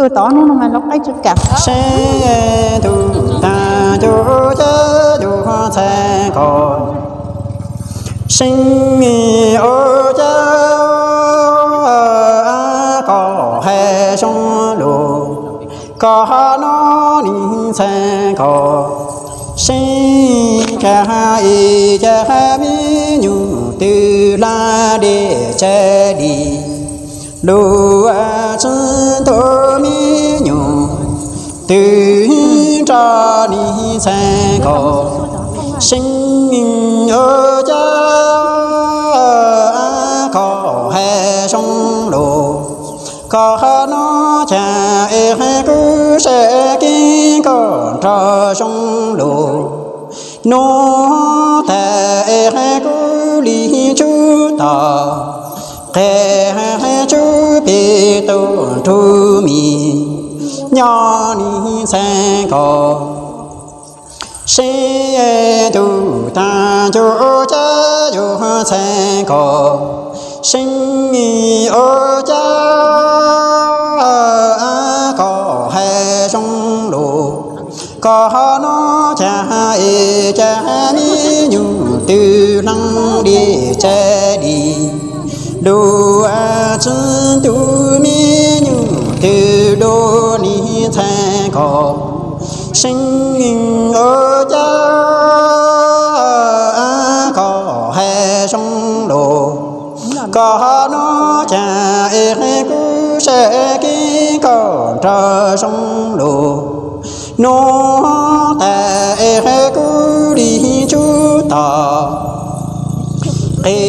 Tau ob hnub no mas lub qaib tsis kam. Seb tug tag cuj cab yuav txhais kom, seb ua cas koj hais zoo lus, koj noj nig txhais kom, seb cas ib cas me nyuam twg hla dej tsam li, lub tsi ntuj me nyuam twg nrog nig txhais kom, seb ua cas koj hais zoo lus, koj noj cas es kuv sab kev koj nrog zoo lus. Nub tas es kuv li tsub tom, qe tsub pem tug nrug mis, nyob nig txhais kom, seb tug tag cuj cab yuav txhais kom, seb ua cas koj hais zoo lus, koj noj cas es cas me nyuam twg hla dej tsam li, lub tsi ntuj me nyuam twg dua nig txhais kom, seb ua cas koj hais zoo lus, koj noj cas es kuv sab kev koj nrog zoo lus. Nub tas es kuv li tsub tom, qe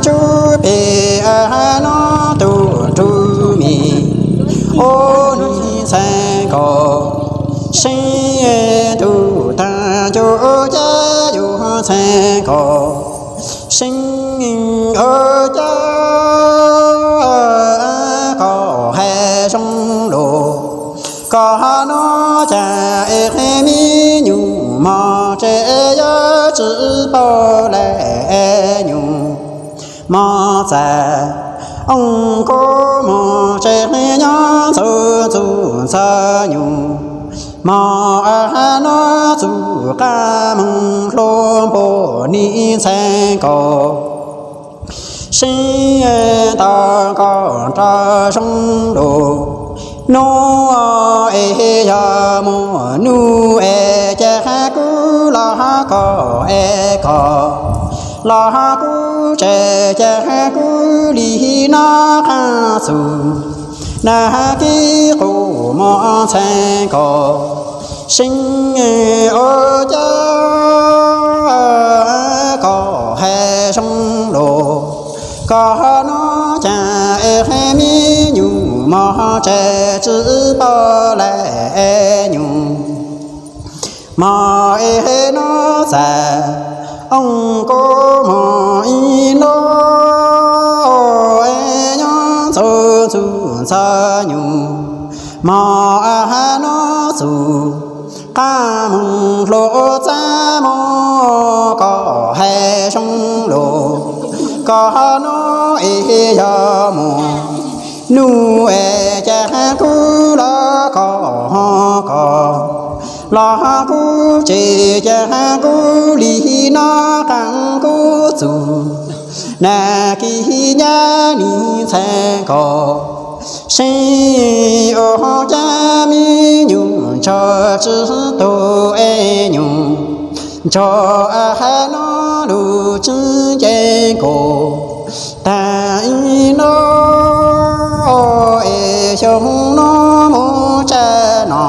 tsub pem no tug nrug mis, ua nig txhais kom, seb tug tag cuj cab yuav txhais kom, seb ua cas koj hais zoo lus, koj noj cas es me nyuam mos tsev yuav tsis pom lawm nyuam mos txais, oo kuv mos tsev nyob ntxuav txuj ntxhais nyuam, mos no txuj qab moos hluas npaum nig txhais kom, seb tau koj nrog zoo lus. Nub es yog muaj nub es cas kuv los koj es koj los kuv tsev cas kuv li noj qab txug nag kib qus mos txhais kom, seb ua cas koj hais zoo lus, koj noj cas es me nyuam mos tsev tsis pom lawm nyuam mos no txais, oo kuv mos ib no nyob ntxuav txuj ntxhais nyuam, mos no txuj qab moos hluas txaj muag koj hais zoo lus. Koj nub es yog muaj nub es cas kuv los koj, koj los kuv tsev cas kuv li noj qab kuv txug nag kib nyab nig txhais kom, seb ua cas me nyuam ntsog tsis tau es nyuam ntsog no lub tsi nce nkaus tag ib no es xyoo no mus tsa no.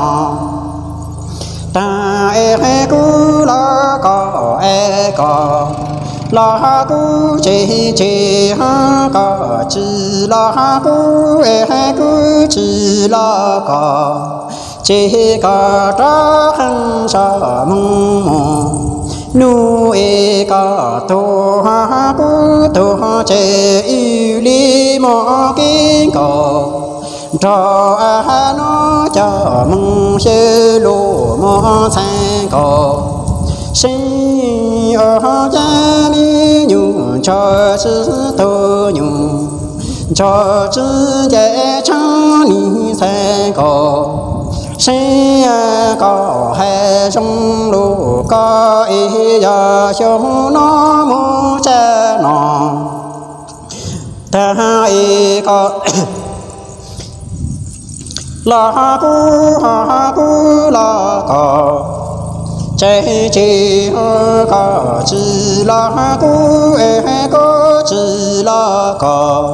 Tag es kuv los koj es koj los kuv tsev tsev, koj tsis los kuv es kuv tsis los koj tsev, koj rov qab zov moos mus. Nub es koj tuag kuv tuag tsev, ib li mos kev nkaus nrog no cov moos xyaw lus mos txhais kom, seb ua cas me nyuam ntsog tsis tau nyuam Nco tsi nce tshab nis ntxhais nkaus, seb koj hais zoo lus koj es yog xyoo no mus tsam no. Tag es koj los kub ho kub los koj, tseem tsis koj tsis los kub es koj tsis los koj.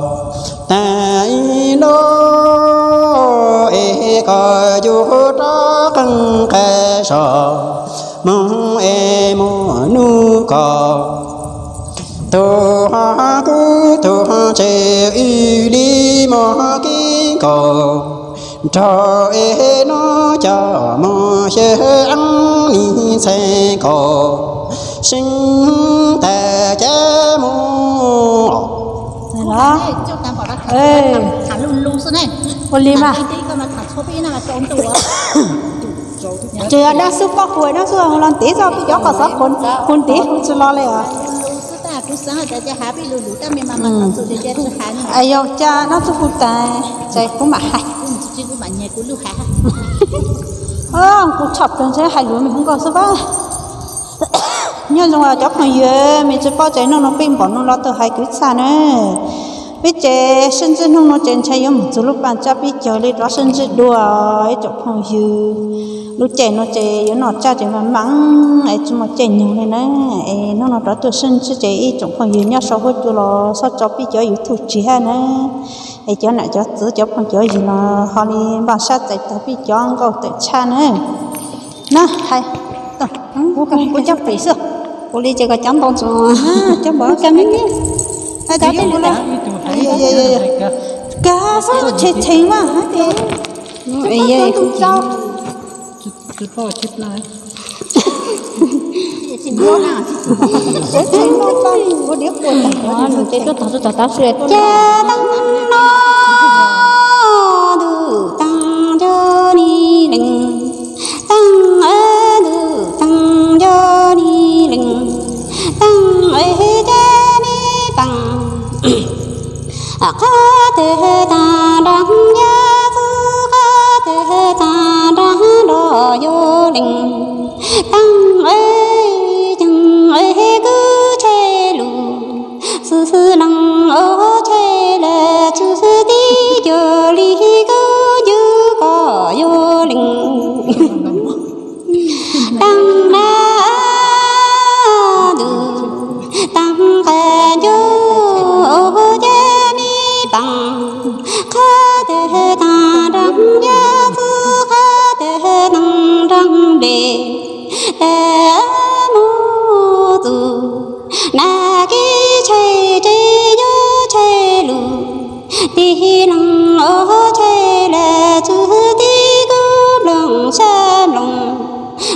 Tag ib hnub es koj yuav rov qeej qe so, mus es mus nug koj. Tug ho kub tug tseem ib li mog kib nkaus, nrog es noj cov mov xyaw eeb nis ntxhais nkaus, seeb tas cas mus. Ua li mas. Tsis yog dab xub poj hu, dab xub hu los ntev txog peb cov qos xov qus ntev hu tsis los li os. Yog cas dab xub hu tas, ces kuv mam hais. Kuv tshaj plaws ntshe hais lus me hu nkaus xwb pab. Nyob zoo cov phooj ywg, me tsis paub tsev neeg no peb npaum no los tau hais kwv txha na. Peb ces sib ntsib hnub no ces ntshe yuav mus txug lub pas tsab pib caug li rov sib ntsib dua ib tsoom phooj ywg. Lub caij no ces yuav noj tsab ces mas mam es tsis muaj caij nyoog li na. Es hnub no rov tuaj sib ntsib ces ib tsoom phooj ywg nyob sau huab cua los xob tso peb cov YouTube tsis hab na. Es cov nam cov txwv cov phooj cov ywg los ho li npaj sab txais tag peb cov nkauj tawm tshaj na. Na hais, kuv cov pem xwb, kuv li ces koj cov ntau ntsuav, cov npaum ka mi mi. Hais tau peb lus lawm. Kag xwb tshem tshem mas hab es. Ces tuaj tog tuaj tog tab sis cas teeb no ntuj teeb nco ni lees, teeb ntuj teeb nco ni lees, teeb cab me pees. Qhov twg tag nrho nyab txwv, qhov twg tag nrho nrog yuav lees, teeb ceeb kwv tshe lus, xwm xwm lees ua tshe lawm txwv tib cuag li kwv ncw kom yuav lees. Teeb na ntuj teeb qab ncuj ua cab me pees, qhov twg tag nrho nyab txwv, qhov twg tag nrho nplej, tes mus txug na kib tshe tsev yuav tshe lus, tib lees ua tshe lawm txwv tib kub nplooj sab nplooj,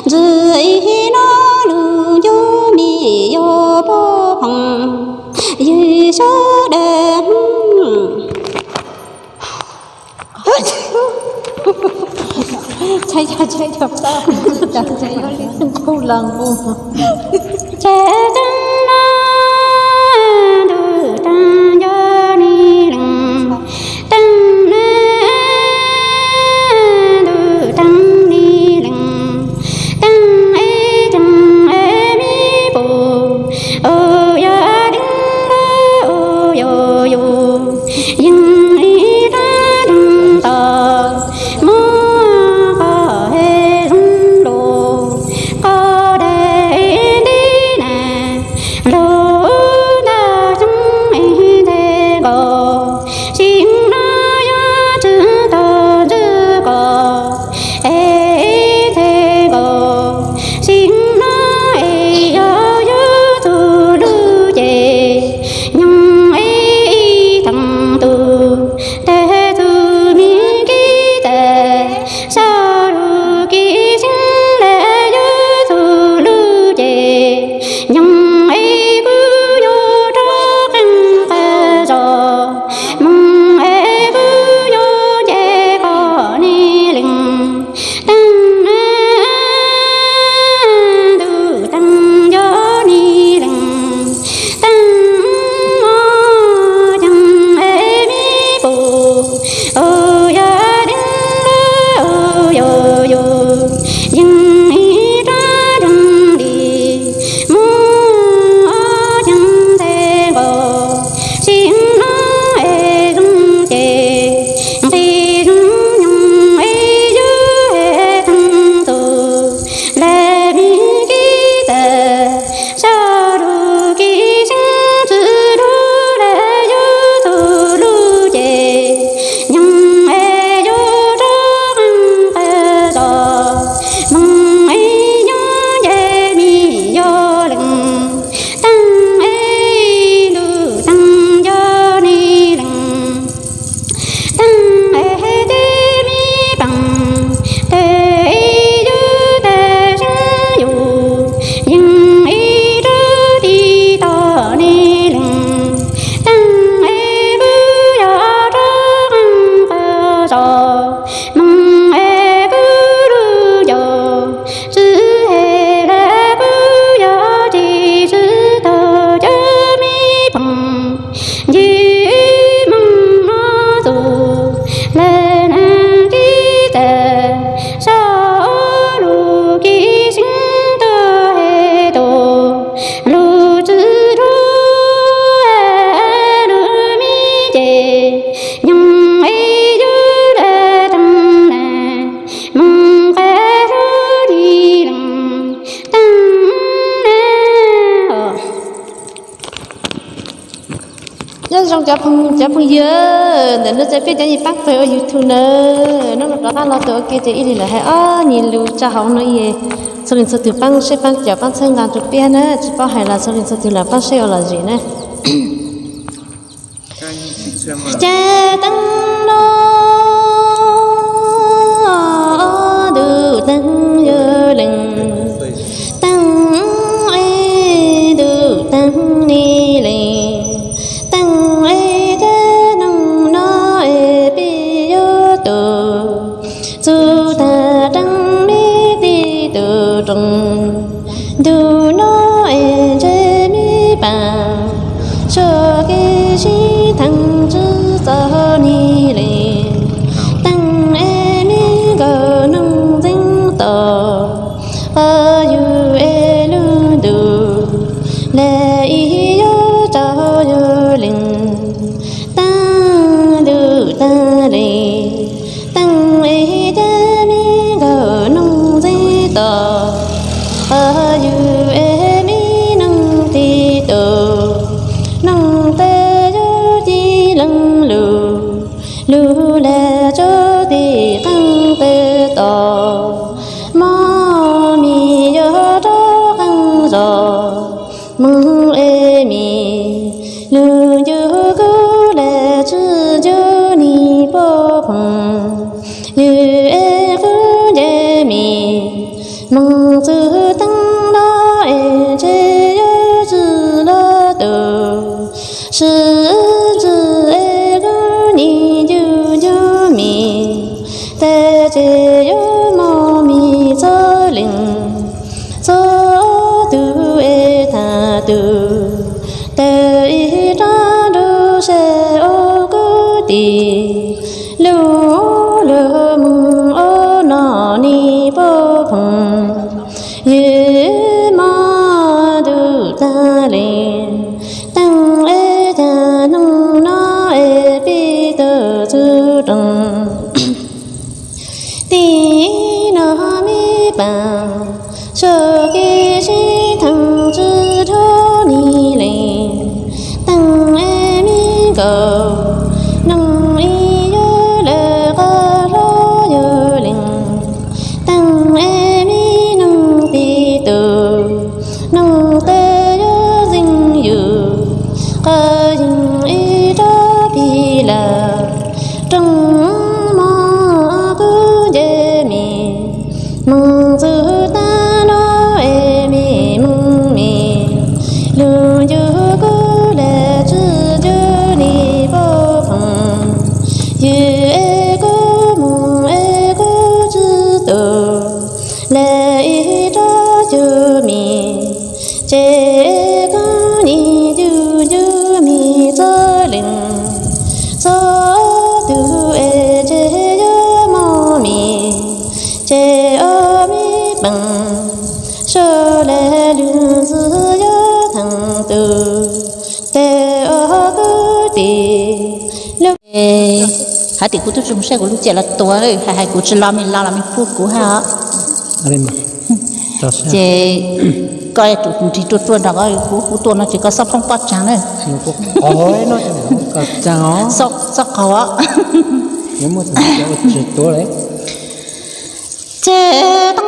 ntxwv ib no lug ncuj mi yuav puag phoom, ywg sub dawm Tshaib yog tshaib yog, cas ntshe yog li ntuj los nqus. Tshaib teeb no ntuj teeb nco ni lees, teeb na ntuj teeb ni lees, teeb es teeb es mi pum, ua yog deeb ua yog yus, yeej ib rab deeg tod, muab qhov he zoo los, qhov dais nti na. Cov phooj ywg, ntawm no ces peb cov yim paab pawg ua YouTube na, hnub no rov qaab los tuaj ua ke ces ib leeg lawv hais ob nyuag lus tso hauv no es txhua leej txhua tug paab seb paab cov paab txhawb nqa rua peb na, tsis paub hais los txhua leej txhua tug los paab seb ua lom zem na. Ces teeb no ntuj teeb yog leej, teeb es ntuj teeb ni leej, teeb es cov noog no es peb yuav tus txug tag teeb me tij tus rooj. Ntuj no es ntshe me paam, suav kev sib theej tsi txog ni leej, teeb es me nkaus noog ntxeev tos, qhov yug es lub ntuj, lawv ib yuav tsaug yog leej, teeb ntuj teeb leej, teeb es cov me nkaus noog ntxeev tos, qhov yug es me noog tij tus, noog tej yuav ci leej lug, lug lawm tsuj tij qeej tej tos, mog mej yuav rov qeej zog, moog es mej lug ncu kuv lawm tsi ncu nij puab phooj ywg es kuv nce mej moog txug teeb no es ntshe yuav tsi lug tus sib txwv es kuv nij ncu ncu mej, tes ces yuav moog mej txhua leej txhua tug es tag tug, tes ib rab nruab seb ua kuv tij lug lug moog ua no nij puab phooj ywg mog ntuj tag leej, teeb es cov noog no es peb tuaj txug rooj. Tij no me paam, suav kev sib theej tsi dhau ni leej, teeb es me nkaus noog ib yuav lawm qhov hlob yog leej, teeb es me noog tij tus, noog tej yuav ntxeev yug, qhov yeej ib rab pig lawm rooj, mog kuv nce mej moog txug tag no es mej moog mej lug ncu kuv lawm tsi ncu nij puab phooj ywg es kuv moog es kuv tsi tu lawm ib rab cuag mej, ces kuv nij ncu ncu mej txhua leej txhua tug es ntshe yuav moog mej, ces ua mej paam, suav lawv lug ntxwg yuav theej tug tes ua kuv tij lug. Hais tias kuv tub tsi moog saib kuv lub ciam los tuav, hais hais kuv tsis los mej los los mej pub kuv hab os. Ces koj yuav tsum nrig ruaj ruaj nrog koj, kuv kuv tuaj no ces koj xob poob pob tsaag na. Xob qaug os. Ces tau